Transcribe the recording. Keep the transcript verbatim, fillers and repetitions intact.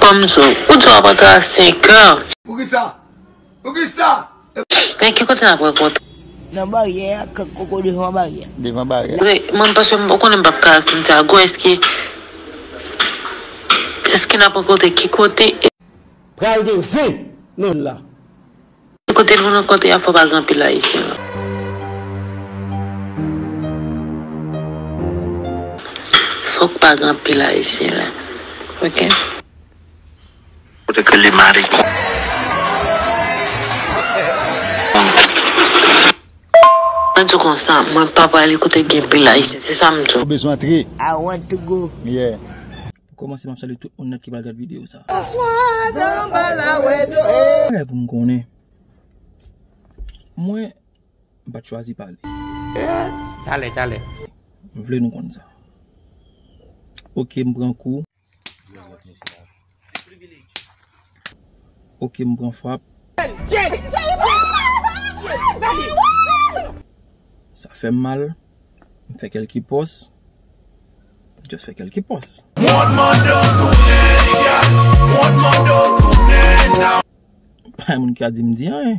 Fanm di w, ou di w ap antre a senk è. Poukisa? Poukisa? Men ki kote n ap rankontre? Nan baryè a, kòk koko devan baryè. Devan baryè. Vre, mwen panse m konnen m p ap ka al Santiago, èske, èske n ap rankontre ki kote? Pral gen zen nan la. Ki kote nou rankontre a, fò pa gen anpil Ayisyen la. Fòk pa gen anpil Ayisyen la. Ok. Kote ke li mari. Mwen di w konsa, mwen pa prale kote gen pil Ayisyen, se sa m di w. Ou bezwen antre. I want to go. Yeah. Pou kòmanse, m ap salye tout moun nèt ki pral gad videyo sa. Bagay pou m konnen. Mwen, m pa t chwazi pale. Talè, talè. M vle nou konn sa. Ok, m pran kou. Ok, m pran frap. Sa fè m mal. M fè kèlke pòs. M just fè kèlke pòs. Pa gen moun ki ka di m di anyen.